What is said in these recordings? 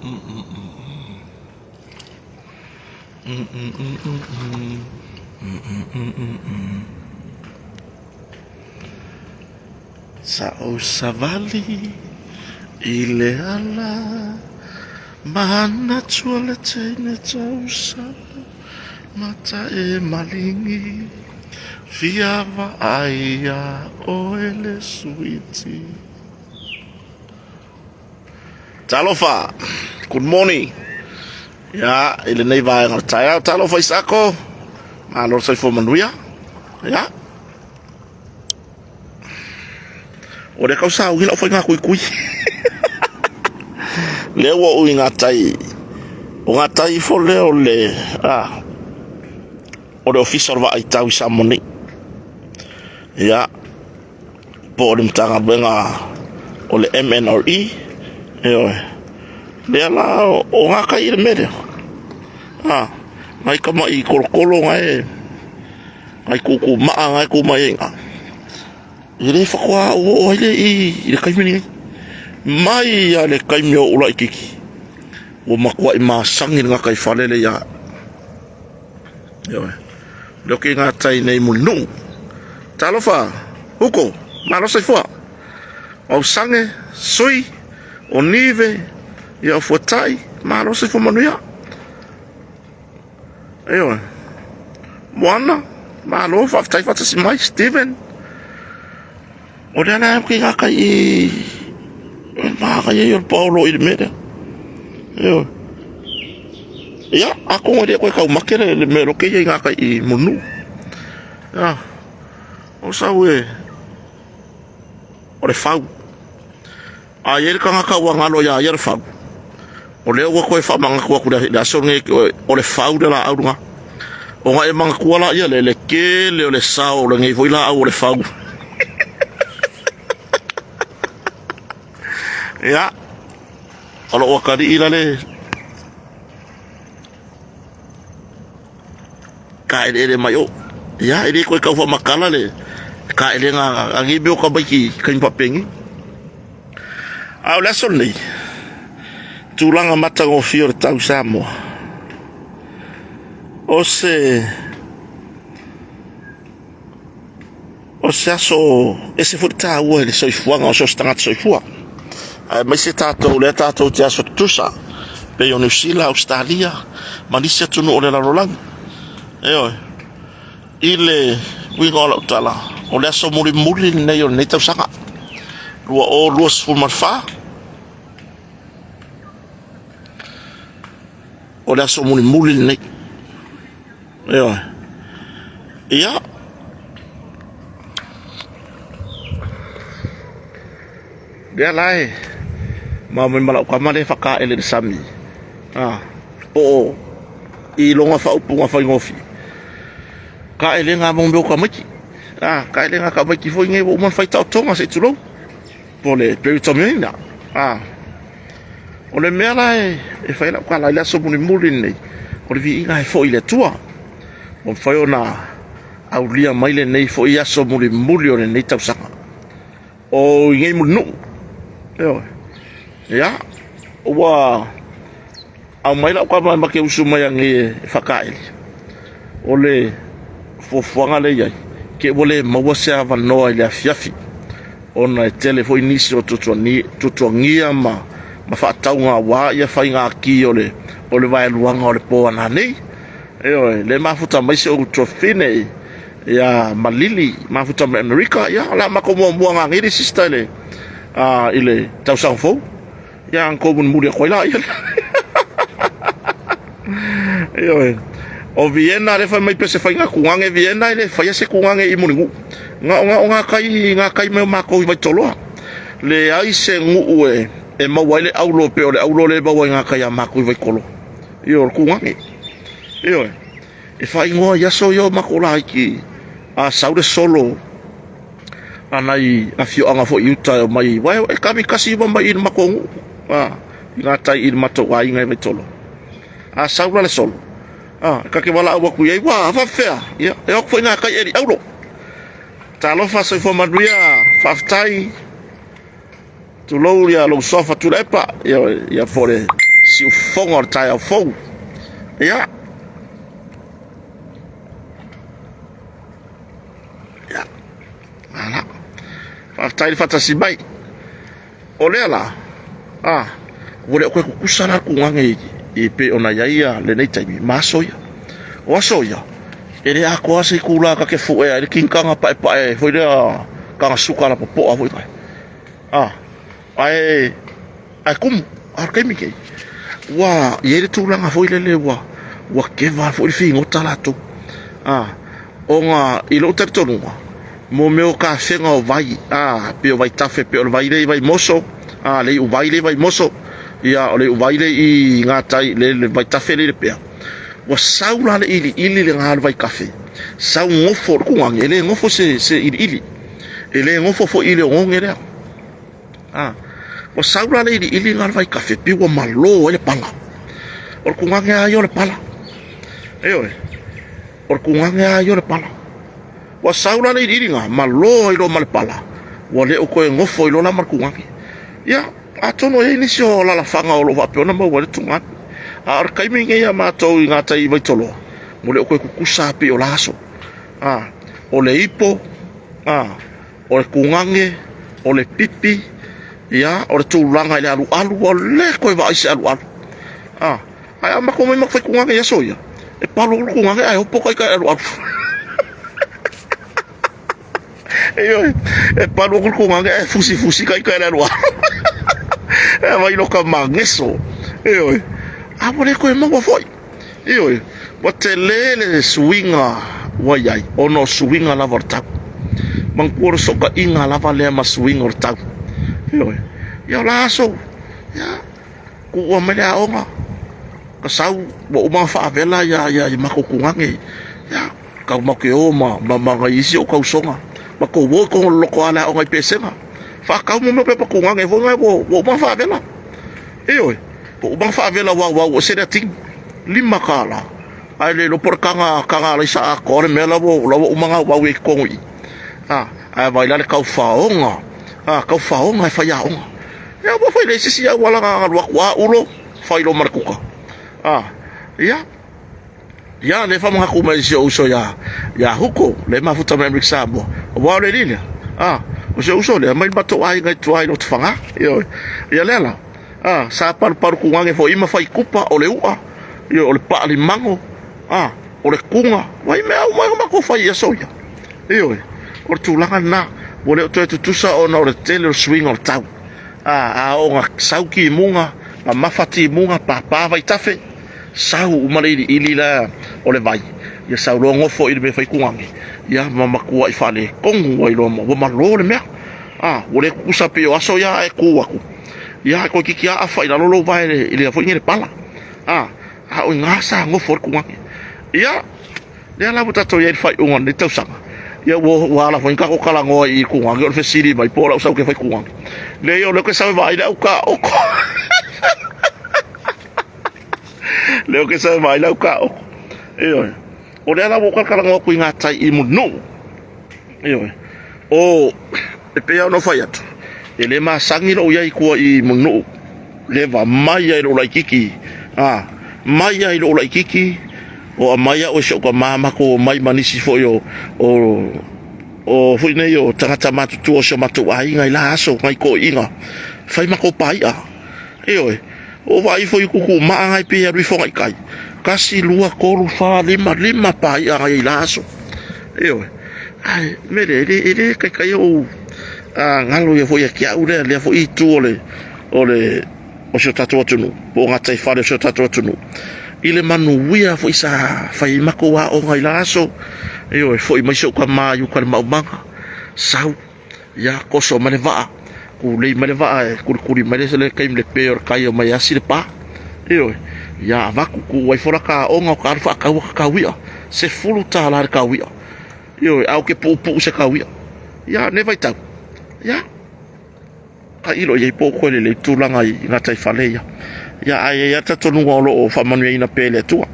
Sa ou savali i le ala Manatua le teine tausala Mata e maligi Fia vaai ia oe le suiti. Talofa, good morning. Ia, i lenei vaega o le taeao, talofa Isako, malo le soifua manuia. Ia, o lea kau saugi lau faiga kuikui. Lea ua ou i ngā tai, o ngā tai ifo lea o le, ah, o le ofisa o le vaai tau i Samoa nei. Ia, po o le Matagaluega o le MNRE, ioe. Lea la o ngā kai i le mea lea. Ah, ngai tama'i kolokolo ngai ngai kūkū ma'a ngai kū mai ai i ina. E le faatoa ou oo ai lea i i le taimi lenei. Mai lava i le taimi o ou laitiiti, ua matuai masani le gataifale lea ia au. Ioe. Lea ou te gatai nei i Mulinuu. Talofa, Huko, malo soifua. Ausage, Sui, o Nive, ia o Fuatai, malo soifua manuia. Ioe. Moana, malo faafetai faatasi mai, Steven. O lea la ou te gatai i le manaia ia o le paolo i le mea lea. Ioe. Ia, atonu e le toe taumate le, le mea loke ia i gatai i Mulinuu. Ia, o sau e, o le fau. A i ai le tagata ua galo iā ia le fau, o lea ua toe faamanatu atu i le aso lenei, o le fau le laau lena. Ona e manatua laia lea le tele o le sao o lenei foi laau o le fau. Ia, o lou atalii la le taeleele mai o. Ia, e le toe tau faamatala le taelega a nei mea o tamaiti i taimi faapenei. A o le aso lenei, tulaga matagofie o le tau i Samoa, o se o se aso ese foi le taua i le soifuaga o so o se tagata soifua, aemaise tatou lea tatou te aso tutusa pei o Niu Sila, Ausetalia ma nisi atunuu o le lalolagi. Ioe. I le uiga o lau tala, o le aso mulimuli lenei o lenei tausaga 2024. O le aso mulimuli lenei. Ioe. Ia. Lea la e maua mai ma lau tama lea e whakaele le sami. Ah, po o i longa whaupunga whaingofie. Ka ele ngā mō meo tamaiti. Ah, ka ele ngā tamaiti foi nei ua uma ona whai taotonga se i tulou. Po le Peritoniana. Ah. O le mea la e, e whai lau kala i le aso mulimuli lenei, o le viiga e foi i le Atua. Ua mafai ona aulia mai lenei foi aso mulimuli o lenei tausaga. O i nei Mulinuu. Ioe. Ia, ua aumai lau tama ma ke usu mai anei e whakaeli. O le fuafuaga lea i ai, ke ua le maua se avanoa i le afiafi, ona e tele foi nisi o tuatuagia ma ma faatauga aua ia faiga ki o le o le vaeluaga o le po a nanei. Ioe, le mafuta mai si ou tuafafine ia Malili, mafuta mai Amerika, ia o le a matou muamua gagei le sister i le i le tausaga fou. Ia ana tou mulimuli atu ai laia lea. Ioe. O Vienna lea fai mai pe se faiga tugage Vienna e le faia se tugage i Mulinuu. Na o na o ngā kai ngā kai mai o mākou i Vaitoloa. Leai se nuu e e maua ai le aulo pei o le aulo lea e maua i ngā kai a mākou i Vaitoloa. Ioe, o le tugage. Ioe. E faaigoa i aso ia o makou laiti a sau le solo a nai afioaga foi i uta e omai aua e kamikasi uma mai i le matou nuu a i gatai i le matou aiga i Vaitoloa. A sau la le solo a e ta te valaau atu i ai, ua faapefea? Ia e o atu foi gatai e alii aulo. Talofa soifua manuia, faafetai. Tulou ia lou sofa Tuilaepa, ia, ia po o le Siufofoga o le taeao fou. Ia. Ia. Ala. Faafetai le faatasi mai. O lea la, a, ua le o toe tutusa la le tulaga e pei ona i ai ia lenei taimi ma aso ia. O aso ia, e le atoa se itula ta te fu'e ai le kinitaga paepae foi lea taga suka lapopoa foi lea. A, ae, ae tumu, a o le taimi lenei, ua i ai le tulaga foi lele ua, ua keva foi le figota latou. A, ona i lou talitonuga, mo mea o tafega o vai, a, pei o vaitafe, pei o le vai lea i Vaimoso, a, le iuvai lea i Vaimoso, ia, o le iuvai lea i gatai, le vaitafe lea i Lepea, ua sau la le iliili lena o le vaitafe, sau gofo, o le tulaga, e le gofo se iliili, e le gofo foi i le oneone lea. A, ua sau la le iliili lena o le vaitafe, pei ua malo ai le pala. O le tulaga lava ia o le pala. Ioe. O le tulaga lava ia o le pala. Ua sau la le iliiliga, malo ai loa ma le pala, ua le o toe nofo ai loa la ma le tugane. Ia, atonu e i ai nisi o alalafaga o lo o faapea ona maua ai le tugane. A o le taimi lenei a matou i gatai i Vaitoloa, ua le o toe tutusa lava pei o la aso. A, o le ipo, a, o le tugane, o le pipi, ia, o le tulaga i le alualu, ua le toe vaai se alualu. A. Ae a matou omai matou fai tugane i aso ia, e palo atu le tugane ae opo ita i le alualu. Ioe, e palu atu le tugane ae fusifusi ita i le alualu. E aumai loka mageso. Ioe, a ua le toe maua foi. Ioe, ua tele le suiga ua i ai, ona o suiga lava o le tau. Manatua o le sootaiga lava lea ma suiga o le tau. Ioe, ia o la aso, ia, Tuua mai le aoga, ka sau ua uma ona faavela ia ia ia matou tugane ia tau matou te o ma ma ma nai isi ou tausoga matou o i totonu o le lotoa o le aoga i Pesega faatau mo mea o pepa tugane foi na ua ua uma ona faavela. Ioe, ua uma ona faavela aua ua ua ese le atigi $5 ae le iloa po o le taga taga alaisa atoa le mea la ua la ua uma ona auau i totonu i i. Ae vaai la le taufaoga, taufaoga e faiaoga. Ia ua fai le isi isi auala na alu atu a ulo fai loa ma le kuka. A ia ia le faamanatu mai si ou uso ia ia Huko le mafuta mai Amerika Samoa. Aua o le alii lea. A o si ou uso lea mai le matou aiga i tua i Lotofaga. Ioe. Ia lea la. A sa palupalu tugane foi ma fai kupa o le u'a, ioe, o le paalimago, a o le kuga, vai mea uma na matou fai i aso ia. Ioe, o le tulaga lena, ua le o toe tutusa ona o le tele o le suiga o le tau. A, a oo ina sau timuga, mamafa timuga, papa vaitafe, sau uma le iliili la o le vai, ia sau loa nofo i le mea faitugage, ia ma matuai faaletonu ai loa ma ua malo le mea. A, ua le tutusa pei o aso ia a e tu atu, ia toeitiiti lava afa i lalo lou vae i le foi nei le pala. A, a o i ina sa nofo ai le tugage. Ia, Lea la ua tatou i ai i le faaiuga o lenei tausaga, ia ua, ua ala foi ona tatou talanoa i tugane, o le fesili mai po o lau sau ke fai tugane. Leai, o lea ou te sau e vaai le au taoto. Lea ou te sau e vaai le au taoto. Ioe. O lea la ua ou talatalanoa atu i gatai i Mulinuu. Ioe. O, e pei lava ona ou fai atu, e le masani lou i ai i tua i Mulinuu. Leva mai ai lou laititi, a, mai ai lou laititi, o aumai au e si ou tama matou omai ma nisi foi o, o, o foi nei o tagata matutua o si o matou aiga i la aso, nai toeaiina, fai matou pai'a. Ioe, ua ou vaai foi i tutumaa na e pei e alu ifo agai i tai, 1, 2, 3, 4, 5, 5 pai'a na i ai i la aso. Ioe, ae o le mea lea, e le, e le taitai ou galo ia foi ia te au lea, lea foi itu o le, o le o si o tatou atunuu po o gataifale o si o tatou atunuu i le manuia foi sa fai ai matou aoga i la aso. Ioe, foi mai si ou tama i uka i le maumaga, sau, ia, toso mai le vaa, tulei mai le vaa e kulikuli mai le taimi le pe o le tai omai e asi le pa. Ioe, ia avatu, tuu ai fola ta aoga o ta alu faatau ata tau i'a, $10 le tau i'a. Ioe, ae ou te puupuu i se tau i'a. Ia, lenei vaitau, ia, Tailo i ai po o koe lelei tulaga i gataifale ia. Ia, ae i ai lava le talitonuga o lo o faamanuiaina pea e le Atua.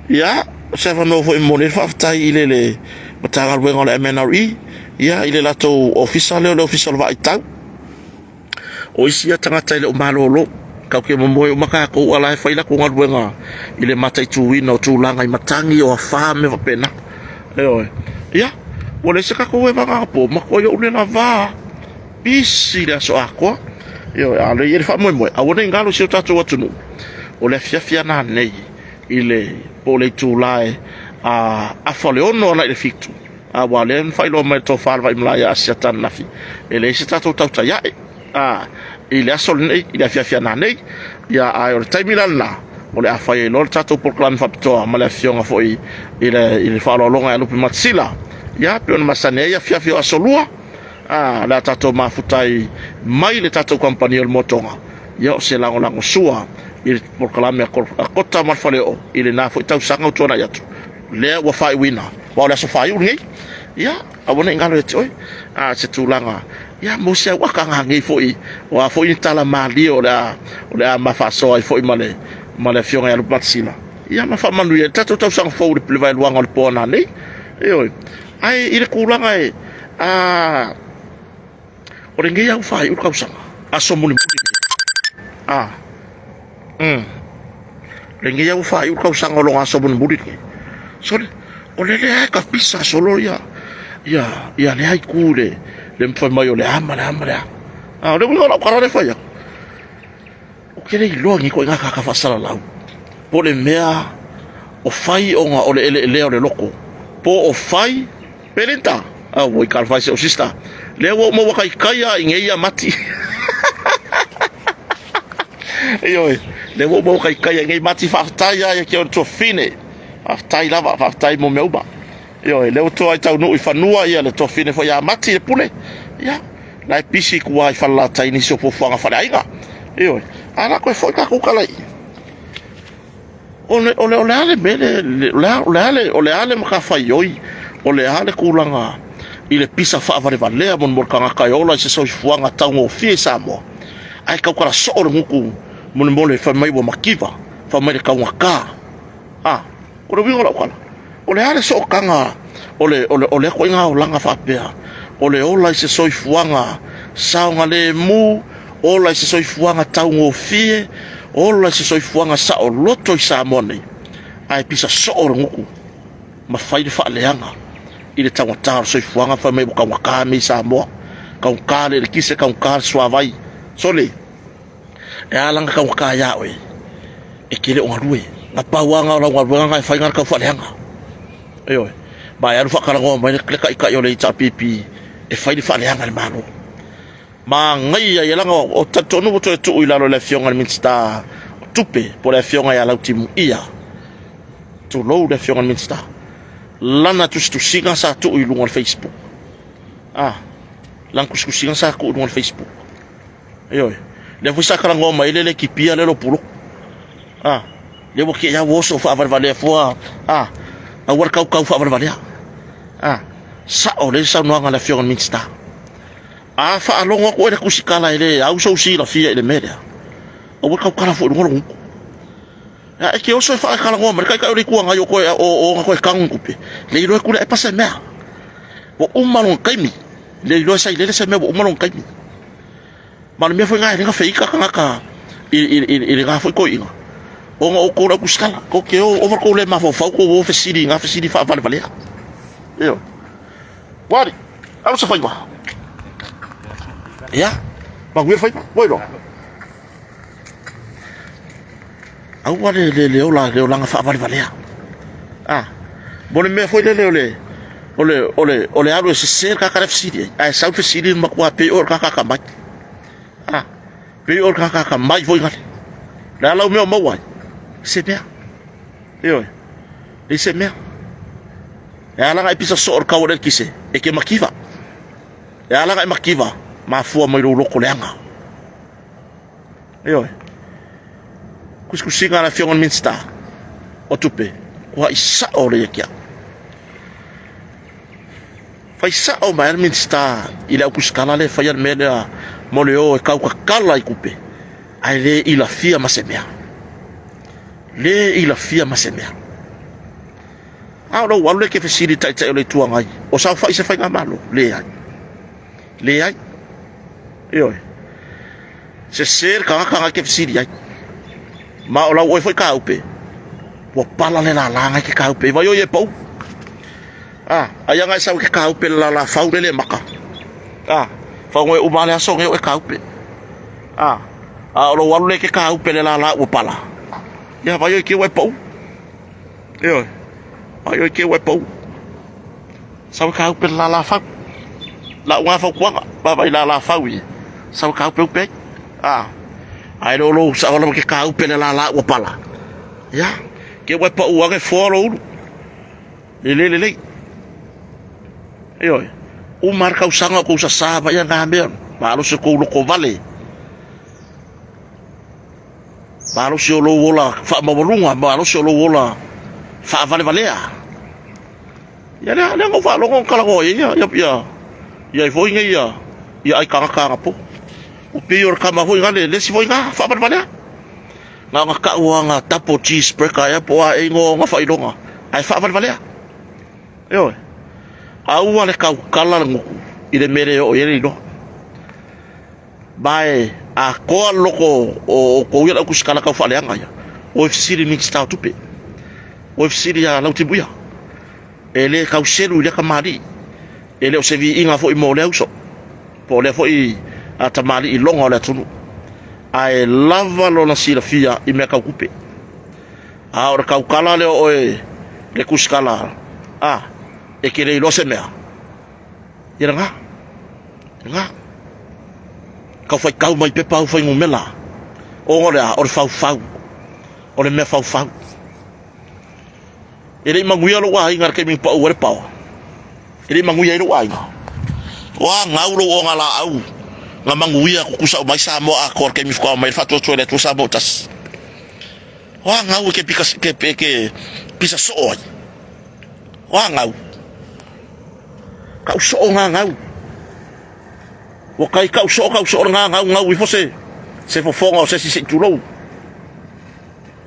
Ia, o se avanoa foi e momoli ai le faafetai i le le Matagaluega o le MNRE, ia, i le latou ofisa lea o le Ofisa o le Vaai Tau. O isi ia tagata e le o malolo. Kau ke momoe uma kākou ala e fai lakou galuega i le mataituina o tulaga i matagi o afā ma mea faapena. Ioe. Ia, ua leai se tatou evaga anapo, matua i ou le lava pisi le aso atoa. Ioe, a o lea e i ai le faamoemoe, aua ne i galo i si o tatou atunuu, o le afiafi lava nanei i le po o le itula e afa o le 6 agai i le 7, aua o lea na faailoa mai e le Tofa a le Vaimalae ia Asiata ananafi, e leai se tatou tautai ae. A, i le aso lenei, i le afiafi a nanei. Ia, ae o le taimi la lena, o le a fai ai loa le tatou polokalame faapitoa ma le afioga foi i le, i le faaaloaloga ia Lupe Matasila. Ia, pei ona masani ai afiafi o aso lua, a, o le a tatou mafuta ai mai le tatou kamupani o le Motoga. Ia, o se lagolago sua i le polokalame a Kota ma le Faleoo i lena foi tausaga ua tuanai atu. Lea ua faaiuina, aua o le aso faaiu lenei. Ia, Aua ne i galo ia te oe a se tulaga ia mo se auaka gagei foi o a foi ni tala malie o le a o le a ma faasoa ai foi ma le ma le afioga ia Lupatisila ia ma faamanuia i le tatou tausaga fou i le vaeluaga o le po nanei. Ioe. Ae i le tulaga e a o lenei au faaiu le tausaga aso mulimuli a Lenei au faaiu le tausaga o lona aso mulimuli lenei. Sole, o le lea e kapisa solo ia ia ia lea itu le le mafai mai o le a ma le a ma le a. A o le uiga o lau tala lea e fai atu, ou te le iloa ni ituaiga tagata faasalalau po o le mea o fai ona o le eleelea o le loto po o fai Pelinta, auoi talofa e si ou sister. Lea ua ou maua taitai lava i nei ia Mati. Ioe, lea ua ou maua taitai i nei Mati, faafetai lava ia te oe le tuafafine. Faafetai lava, faafetai mo mea uma. Ioe, lea ua toai taunuu i fanua ia le tuafafine foi ia Mati le pule. Ia, la e pisi i tua i Falelatai i nisi o fuafuaga faaleaiga. Ioe, ae o le a toe foi tatou tala i O le, o le, o le a le mea le, o le a, o le a le, o le a le matafaioi, o le a le tulaga i le pisa faavalevalea mo le tagata e ola i se soifuaga taugofie i Samoa, ae tautala soo le gutu molemole fai mai ua mativa, fai mai le taugata. A, o le uiga o lau tala, o le a le sootaga o le, o le, o lea ituaiga olaga faapea, o le ola i se soifuaga saogalemu, ola i se soifuaga taugofie, ola i se soifuaga saoloto i Samoa nei, ae pisa soo le gutu ma fai le faaleaga i le taugata o le soifuaga, fai mai ua taugata mea i Samoa, taugata le eletise, taugata le suavai. Sole! E ala ona taugata ia oe, e te le o galue. Na pau lava o lau galuega na e fai na o le taufaaleaga. Ioe. Ma e alu faatalanoa mai le taitai o le HRPP e fai le faaleaga i le Malo. Manaia ia leaga o talitonu ua toe tuu i lalo i le afioga i le Minisita o Tupe po o le afioga ia Lautimuia. Tulou le afioga i le Minisita. Lana tusitusiga sa tuu i luga o le Facebook. Ah, lana tusitusiga sa tuu i luga o le Facebook. Ioe. Lea foi sa talanoa mai ai le Laikipia lea Lopuloku. A, lea ua te i lava ua oso faavalevalea fua, a, aua le tautau faavalevalea. A, sao lelei le saunoaga a le Afioga i le Minisita. A faalogo atu oe i le tusitala e le au sou silafia i le mea lea, aua le tautala fua i luga o lou gutu. A e te oso e faatalanoa mai le Taitai o le Itu Agai o toe o ona toe tanu tupe, le iloa e kule ae pa se mea. Ua uma lona taimi, le iloa e sailele se mea ua uma lona taimi. Ma o le mea foi lena e ala ona feita tagata i lena foi toeaina, ona o outou le au tusitala, tou te o ova le tou le mafaufau tou o fesili i na fesili faavalevalea. Ioe. Ua alii, alo se faiva. Ia, manuia le faiva. Ua iloa. Aua le, le, le ola, le olaga faavalevalea. A, mo le mea foi lele o le, o le, o le, o le alu e sese le tagata lea fesili ai, ae sau le fesili ma matua pei oe o le tagata atamai. A, pei oe o le tagata atamai foi gale. Le a lau mea o maua ai? Se mea. Ioe. Leai se mea. E ala ona e pisa soo i le tau o le eletise, e te mativa. E ala ona e mativa, mafua mai lou loto leaga. Ioe. Tusitusiga a le Afioga i le Minisita o Tupe, ua sao lea ia te au. Fai sao mai le Minisita i le au tusitala lea e faia le mea lea mo le o e tautatala i tupe, ae le ilafia ma se mea. Le ilafia ma se mea. A o lou alu lea e te fesili i le Taitai o le Itu Agai, o saofai i se faigamalo? Leai. Leai. Ioe. Sese le tagata na e te fesili ai. Ma o lau oe foi kaupe, ua pala le lala na e te kaupe ai. Vai oi e pau. A, ai ana e sau i ke kaupe le lala fau le le maka. A, fau e uma le aso nei o e kaupe. A, a o lou alu le ke kaupe le lala ua pala. Ia vai oi ke ua e pau. Ioe, vai oi ke ua e pau. Sau e kaupe le lala fau. Lau ngā fautuaga, vaavaai lala fau ia. Sau e kaupe upe ai. A, ae le o lou sao lava ke kaupe le lala ua pala. Ia, ke ua e pau ane foa lou ulu. E le lelei. Ioe, uma le tausaga o kou sasā mai ana mea, malosi o kou lotovale. Malosi o lou ola faamaualuga, malosi o lou ola faavalevalea. Ia lea, lea na ou faalogo na talanoa ai ia, ia, ia, ia ai foi nei ia, ia ai tagata anapo. Ua pei o le tama foi na le, le isi foi na faavalevalea. Na ona tau lava na double cheeseburger ea po o a ea igoa o ona faailoga, ae faavalevalea. Ioe. Aua le tautala le gutu i le mea e le oo i ai le iloa. Ma e atoa le loto o outou ia le au tusitala tau faaleaga ia. O e fesili i le Minisita o Tupe. O e fesili ia Lautimuia. E le tau selu i lea tamalii. E le o se viiga foi mo lea uso. Po o lea foi tamalii loga o le atunuu. Ae lava lona silafia i mea tau tupe. A o le tautala lea o oe le tusitala, a, e te le iloa se mea. Ia lena. Lena. Tau faitau mai pepa au fuainumera. Ona o le a? O le faufau. O le mea faufau. E le i manuia lou aiga i le taimi na pau ai le paoa. E le i manuia ai lou aiga. Ua gau lou ogalaau na manuia tutusa uma ai Samoa atoa i le taimi faatoa omai ai le faatuatua i le Atua Samoa ua tasi. Ua gau e ke pika, ke, ke pisa soo ai. Ua gau. Kau soo ngā gau. Ua kai kau soo, kau soo le ngā gau, gau ifo se, se fofoga o se isi se i tulou.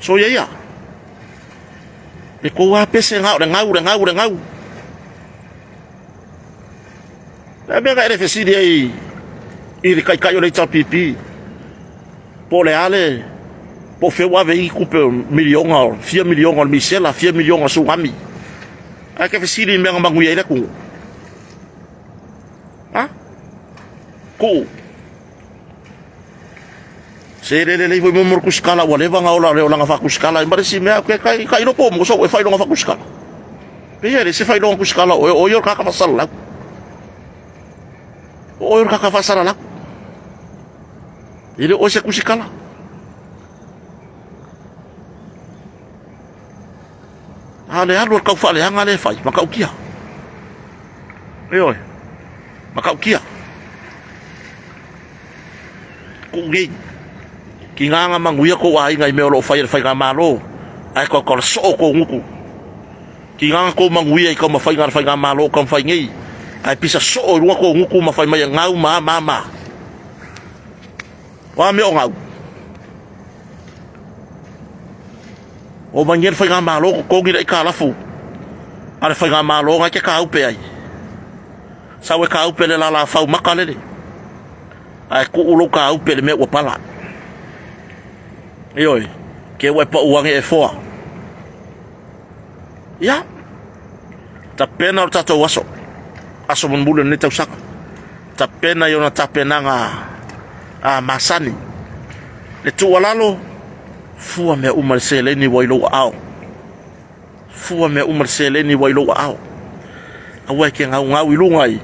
Soia ia. Le kou a pese ngā o le gau, le gau, le gau. Le mea na e le fesili ai i le taitai o le HRPP. Po o le a le po o fea ua ave i tupe o miliona, fia miliona o le misela, fia miliona o tsunami. Ae ke fesili i mea na manuia ai le atunuu. Ha? Kuu. Se le lelei foi mo mo kusikala ua leva na ola le olaga faakusikala ai ma le isi mea ke kai kai loko mo so e fai longa faakusikala. Pe ia le se fai longa kusikala o o ia ka ka fasalalau. O oe o le kaka faasalalau. E le o oe se kusikala. A le alu o le tau faaleaga lea e fai, matautia. Ioe, matautia. Kuu nei, tiga na manuia kou aiga i mea o lo o fai e le faigamalo, ae tautala soo kou gutu. Tiga na kou manuia i taumafaiga a le faigamalo o taumafai nei, ae pisa soo i luga kou gutu ma fai mai e gau ma a ma a ma a. O a mea o gau? O mai nei le faigamalo totogi le aitalafu a le faigamalo na e te kaupe ai. Sau e kaupe le lala fau maka lele. Ae tuu lou kaupe i le mea ua pala. Ioe, ke ua e pau ane e foa. Ia, tapena o le tatou aso, aso mulimuli o lenei tausaga. Tapena i ona tapenaga a masani. Le tuualalo, fua mea uma i le seleni ua i lou aao. Fua mea uma i le seleni ua i lou aao. Aua e te gaugau i luga i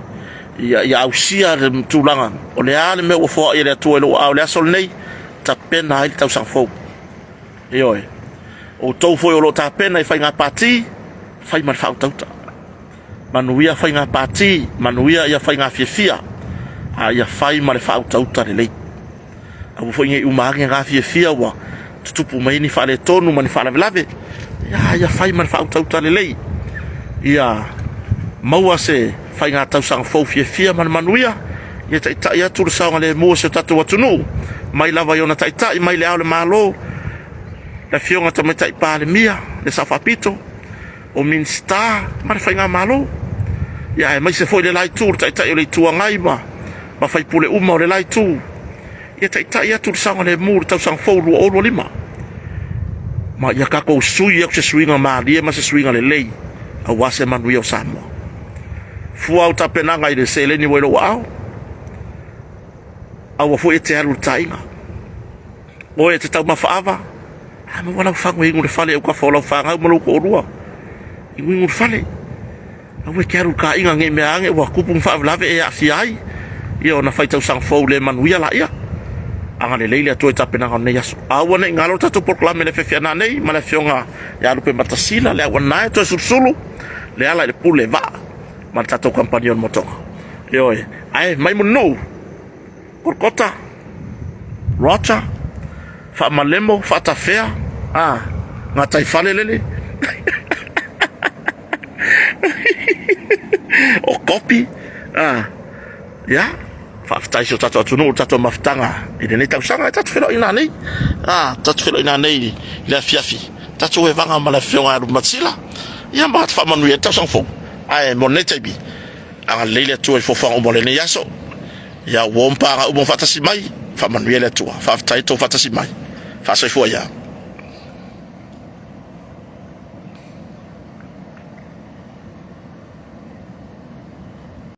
ia, ia ausia le tulaga o le a le mea ua foai e le Atua i lou aao i le aso lenei, tapena ai le tausaga fou. Ioe. Outou foi o lo o tapena i faiga pati, fai ma le faautauta. Manuia faiga pati, manuia ia faiga fiafia, a ia fai ma le faautauta lelei. Aua foi nei uma ane ga fiafia ua tutupu mai ni faaletonu ma ni faalavelave. Ia, ia fai ma le faautauta lelei. Ia maua se faiga tausaga fou fiafia ma le manuia. Ia taitai atu le saogalemu o si o tatou atunuu, mai lava i ona taitai, mai le Ao o le Malo, le Afioga Tamaitai Palemia, le Sao Faapito, o Minisita ma le Faigamalo. Ia aemaise foi le la itu, le Taitai o le Itu Agai ma, ma faipule uma o le la itu. Ia taitai atu le saogalemu i le tausaga fou 2025. Ma ia tatou sui atu se suiga malie ma se suiga lelei aua se manuia o Samoa. Fua au tapenaga i le seleni ua i lou aao, aua foi e te alu i le taaiga. Oe e te taumafa ava, a maua lau fagu e inu i le fale autafa o lau fanau ma lou toalua. Inuinu i le fale. Aua e te alu i le taaiga nei mea ane ua tupu ni faalavelave e aafia ai ia ona fai tausaga fou le manuia laia. Agalelei le Atua i tapenaga o lenei aso. Aua ne i galo le tatou polokalame i le afiafi a nanei ma le afioga ia Lupe Matasila, le auanae toe sulusulu, le ala i le pule vaa ma le tatou kamupani o le motoga. Ioe, ae mai Mulinuu, Kolokota, Roger, Faamalemo, Faatafea, a, Gataifale lele. o kopi, a, ia, faafetai i si o tatou atunuu i le tatou mafutaga i lenei tausaga. E tatou feiloai nanei, a, tatou feiloai nanei i le afiafi. Tatou evaga ma le afioga ia Lumatsila, ia ma faamanuia ai le tausaga fou. Ae mo lenei taimi, agalelei le Atua i foafoaga uma o lenei aso. Ia, ua ompa aga uma faatasi mai, faamanuia le Atua. Faafetai tou faatasi mai. Faasoifua ia.